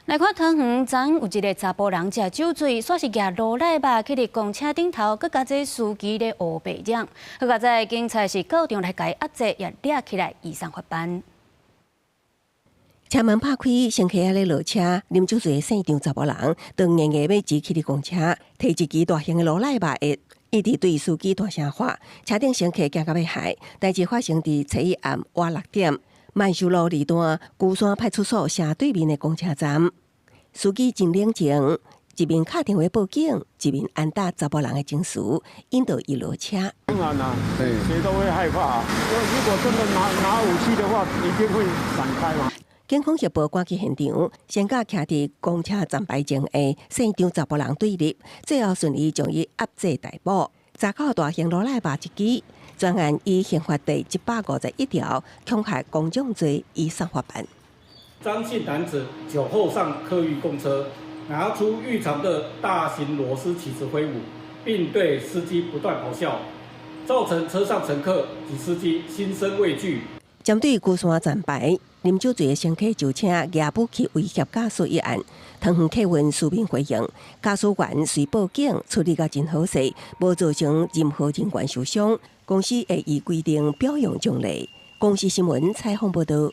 來看桃園，昨昏有一个查埔人食酒醉，煞是舉羅賴肉去佇公車頂頭，閣共這司機咧烏白搲。好佳哉，警察是到場來共伊壓制，也掠起來移送法辦。車門拍開，乘客猶咧落車，啉酒醉的姓張查埔人，當硬硬欲擠去佇公車，提一支大型的羅賴肉會一直對司機大聲喝，車頂乘客驚甲欲害。代誌發生佇初一暗倚6點，萬壽路二段龜山派出所斜對面的公車站，司機真冷靜，一面敲電話報警，一面安撫查埔人的情緒，引導伊落車。當然啦，誰都會害怕。如果真的拿武器的話，一定會閃開嘛。警方協報趕去現場，先佮徛佇公車站牌前的姓張查埔人對立，最後順利將伊壓制逮捕。查扣大型羅賴肉一支，專案依刑法第151條恐嚇公眾罪，移送法辦。張姓男子酒後上客運公車，拿出預藏的大型螺絲起子揮舞，並對司機不斷咆哮，造成車上乘客及司機心生畏懼。針對龜山站牌啉酒醉的乘客就車舉武器威脅駕駛一案，桃園客運書面回應，駕駛員隨報警處理甲真好勢，無造成任何人員受傷，公司會依規定表揚獎勵。公視新聞採訪報導。